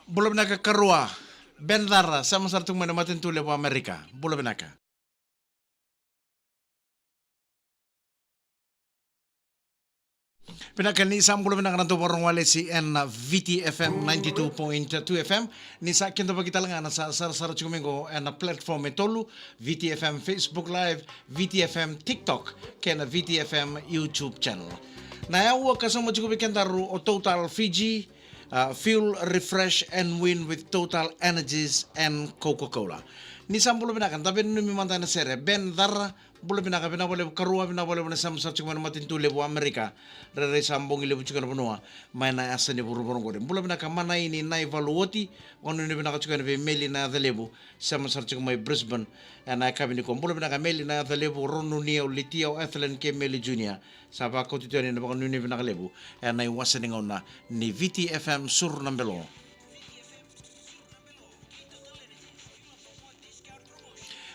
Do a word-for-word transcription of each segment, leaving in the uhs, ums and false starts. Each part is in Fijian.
Bula vinaka karua. Ben Cara, sema sara tiko mai na matanitu levu Amerika. Bula vinaka. Vinaka, ni sa bula vinaka na dau vakarorogo walesi ena V T F M ninety-two point two F M. Ni sa kidavaki tale ga na sa sarasara tiko mai qo ena platform e tolu, V T F M Facebook Live, V T F M TikTok, kei na V T F M YouTube channel. Na yaua ka sauma tiko vei kedaru o Total Fiji, a, fuel, refresh and win with Total Energies and Coca-Cola. Ni sa bula vinaka, da veinanumi mada ena sere. Ben Cara, bula vinaka, vinaka vakalevu karua, vinaka vakalevu na sema sara tiko mai na matanitu levu Amerika. Rairai sa bogi levu tiko na vanua mai na yasa ni vuravura qori. Bula vinaka Manaini Naivalu Oti, vakanuinui vinaka tiko yani vei Meli Nayacalevu, sema sara tiko mai Brisbane ena yakavi nikua. Bula vinaka Meli Nayacalevu, Ronuni, o Litia, o Ethelyn kei Meli Junior. Sa vakauti tu yani na vakanuinui vinaka levu ena iwase ni gauna ni V T F M Suru na Belo.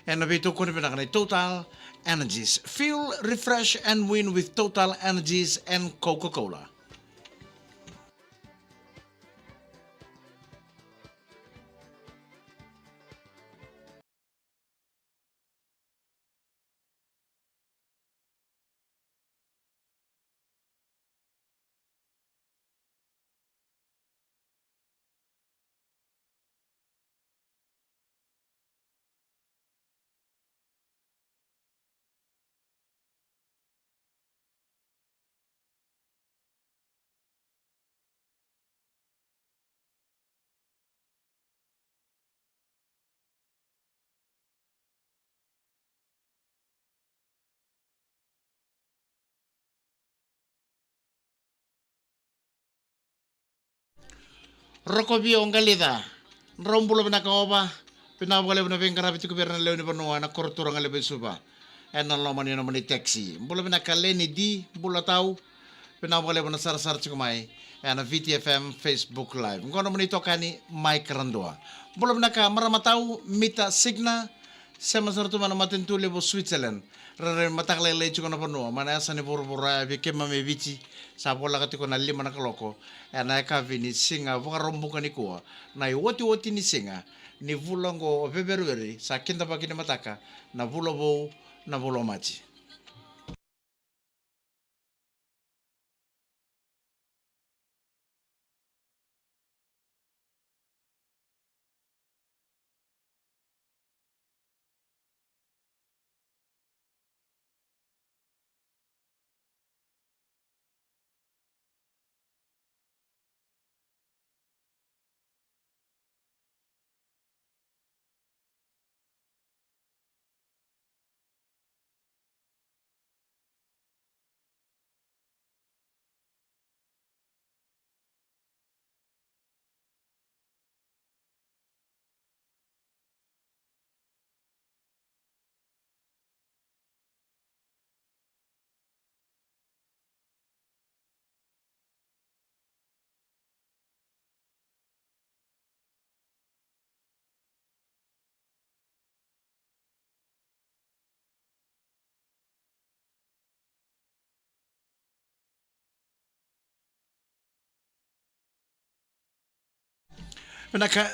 Ena veitokoni vinaka nei Total Energies. Fuel, refresh and win with Total Energies and Coca-Cola. Rokovi o Qalica, drau bula vinaka Ova. Vinaka vakalevu na veiqaravi tiko vei ira na lewe ni vanua ena koro turaga levu i Suva ena loma ni nomuni taxi. Bula vinaka Leni D, bula tau. Vinaka vakalevu na sarasara tiko mai ena V T F M Facebook Live. Qo nomuni itokani Mike Radua. Bula vinaka marama tau Mita Signa, sema sara tu mai na matanitu levu o Switzerland. Rairai mataka lailai tiko na vanua mai na yasa ni vuravura ya vei keimami e Viti. Sa voleka tiko na lima na kaloko ena yakavi ni siga Vakaraubuka nikua, na iotioti ni siga ni vula oqo o Feperueri, sa kidavaki ni mataka na vula vou, na vula o Maji. Vinaka,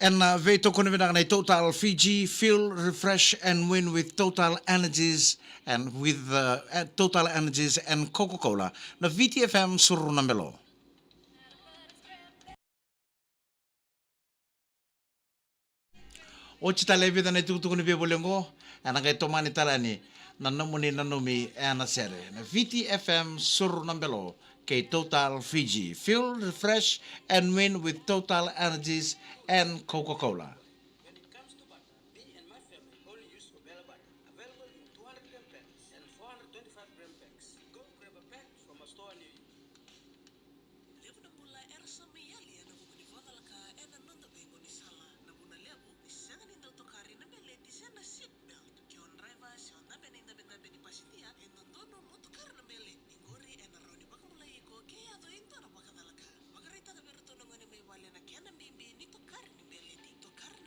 ena veitokoni vinaka nei Total Fiji, fuel, refresh and win with Total Energies and with, uh, uh, Total Energies and Coca-Cola. Na V T F M Suru na Belo. Oti tale e vica na itukutuku ni veivoli oqo, ena qai tomani tale yani na nomuni nanumi ena sere. Na V T F M Suru na Belo kei Total Fiji. Fuel, refresh and win with Total Energies and Coca-Cola. When it comes to bag, me and my family only use Obela bag. Available in two hundred gram packs and four hundred twenty-five gram packs. Go grab a pack from a store near you. Levu na bula era sa mai yali ena vuku ni vakacalaka ena noda veigaunisala. Na vuna levu, e sega ni dau tokari na beleti se na seat belt. Ke o draiva se o dabe ena idabedabe ni pasidia, e dodonu mo tokara na beleti. Qori ena rawa ni vakabulai iko ke yaco e dua na vakacalaka. Vakaraitaka vei iratou na gone mai vale na kena bibi ni tokari ni beleti. Tokara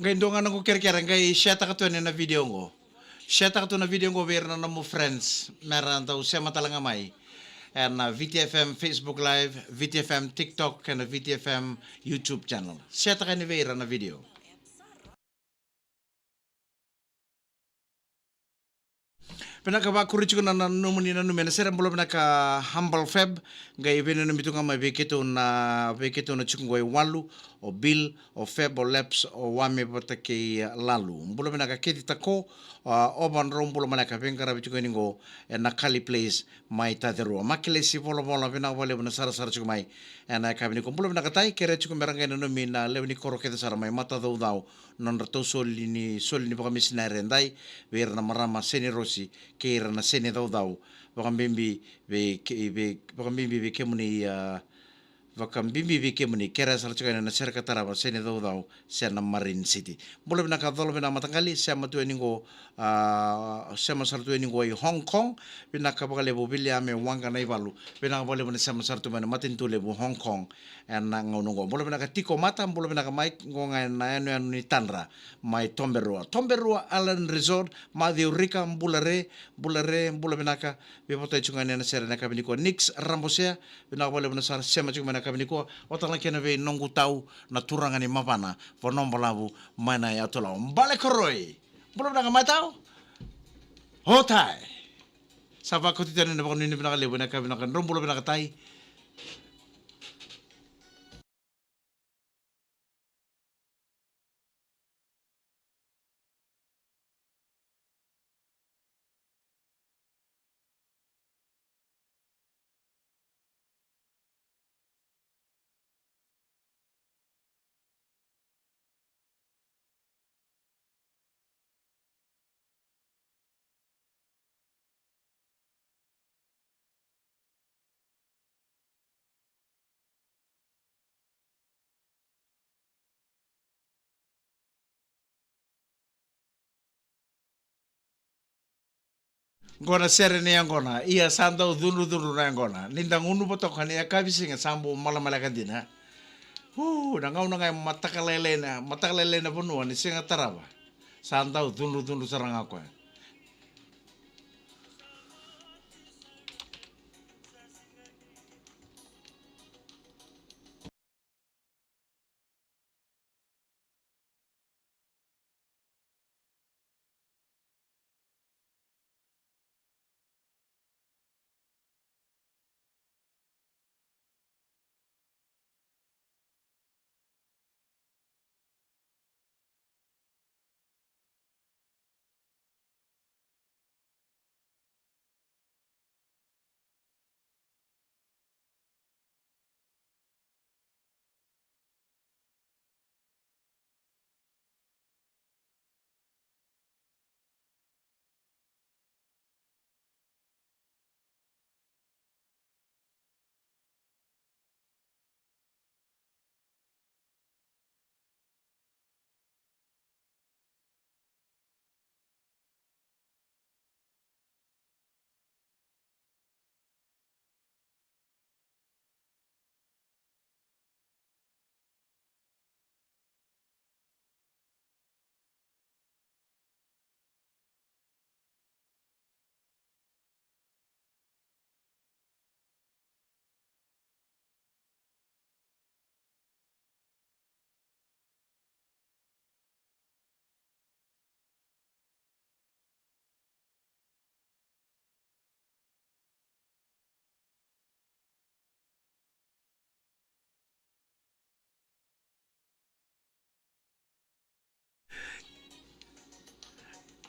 Qai dua ga noqu kerekere, qai share-taka tu yani na video qo. Share-taka tu na video qo vei ira na nomu friends, me ra dau sema tale ga mai ena V T F M Facebook Live, V T F M TikTok, kei na V T F M YouTube channel. Share-taka yani vei ira na video. Vinaka, vakuri tiko na, na nomuni nanumi ena sere. Bula vinaka Humble Fab, qai veinanumi tu ga mai vei keitou na, vei keitou na tiko qo e walu, o Bill, o Fab, o Laps, o Wame vata kei Lalu. Bula vinaka Keiti Tako, a, o Van Rau, bula maleka, veiqaravi tiko yani qo ena Kali Place mai Tacerua. Makelesi Volavola, vinaka vakalevu na sarasara tiko mai ena yakavi nikua. Bula vinaka Tai, kerea tiko me ra qai nanumi na lewe ni koro kece sara mai Matacaucau, nodratou soli ni, soli ni vakamisinari edai vei ira na marama Seni Rosi kei ira na Seni Caucau, vakabibi vei ke-, vei, vakabibi vei kemuni, a, vakabibi vei kemuni, kerea sara tiko yani na sere ka tarava Seni Caucau se na Marine City. Bula vinaka Colo, vinaka mataqali, sema tu yani qo, a, sema sara tu yani qo i Hong Kong. Vinaka vakalevu Viliame Waqa Naivalu, vinaka vakalevu na sema sara tu mai na matanitu levu Hong Kong ena gauna qo. Bula vinaka Tiko Mata, bula vinaka mai qo ga ena yanuyanu ni Tadra mai Toberua. Toberua Island Resort, Matthew Rika, bula re, bula re, bula vinaka. Veivotai tiko ga ena sere ena yakavi nikua. Nix Rabosea, vinaka vakalevu na sara sema tiko mai ena yakavi nikua. Vata na kena vei noqu tau na turaga ni Mavana, Vanua Balavu mai na Yatu Lau. Bale Koroi, bula vinaka mai tau. Otai. Sa vakoti tani na vakanuinui vinaka levu ena yakavi vinaka. Drau bula vinaka Tai. Qo na sere ni yaqona, ia sa dau cudrucudru na yaqona. Ni da gunu vatoka ni yakavi siga sa bau malamaleka dina. Uu, na gauna ga e mataka lailai na, mataka lailai na vanua ni siga tarava. Sa dau cudrucudru sara ga o koya.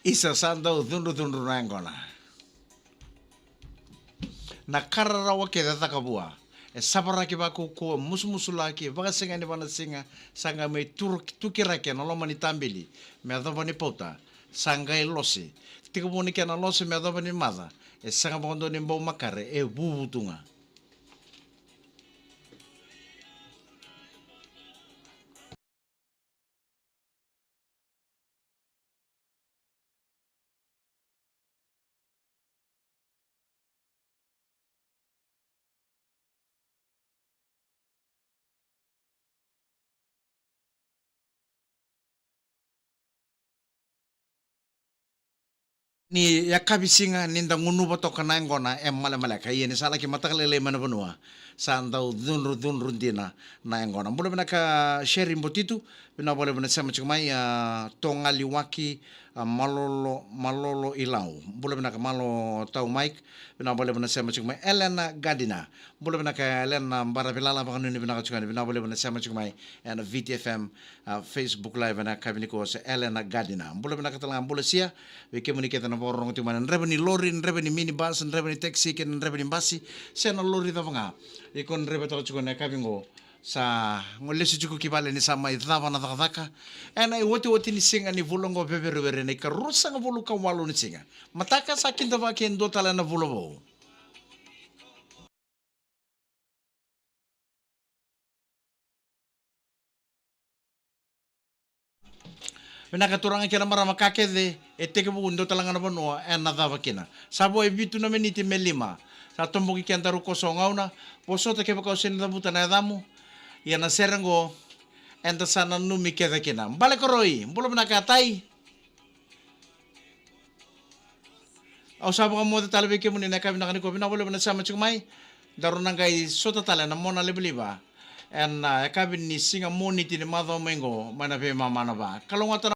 Isa, sa dau cudrucudru na yaqona. Na ka rarawa kece e caka vua. E savaraki vakaukauwa, musumusulaki, vakasiga ni vanasiga, sa qai mai turu-, tukiraki ena loma ni tabeli me yacova ni pauta, sa qai lose. Tekivu ni kena lose me yacova ni maca, e sega vakadua ni bau makare, e vuvu tu ga. Ni yakavi siga ni da gunuva toka na yaqona e malemaleka. Ia ni sa laki mataka lailai mai na vanua, sa dau cudrucudru dina na yaqona. Bula vinaka Sherry Botitu, vinaka vakalevu na sema tiko mai. A, Togali Waki, a, Malolo, Malolo Ilau. Bula vinaka Malo Tau Mike, vinaka vakalevu na sema tiko mai. Elena Gardiner. Bula vinaka Elena Baravilala, vakanuinui vinaka tiko yani, vinaka vakalevu na sema tiko mai ena V T F M, a, Facebook Live ena yakavi nikua, o Elena Gardiner. Bula vinaka tale ga, bula sia vei kemuni kece na vakarorogo tiko mai, na draiva ni lori, na draiva ni minibus, na draiva ni taxi kei na draiva ni basi, se na lori cava ga iko na draivataka tiko ena yakavi qo. Sa qo lesu tiko ki vale ni sa mai cava na cakacaka ena iotioti ni siga ni vula qo, Feperueri, na ikaruasagavulu ka walu ni siga. Mataka sa kidavaki e dua tale na vula vou. Vinaka turaga kei na marama, ka kece e tekivu, dua tale ga na vanua ena cava kina. Sa vo e vitu na miniti me lima. Sa toboki kedaru koso gauna. Vosota kevaka o sega ni cavuta na yacamu. Ia na sere qo eda sa nanumi kece kina. Bale Koroi, bula vinaka Tai. Au sa vakamoce tale vei kemuni na yakavi vinaka nikua, vinaka vakalevu na sema tiko mai. Daru na qai sota tale na monalivaliva ena, a, yakavi ni siga Moniti ni macawa mai qo mai na veimama na va. Kalougata na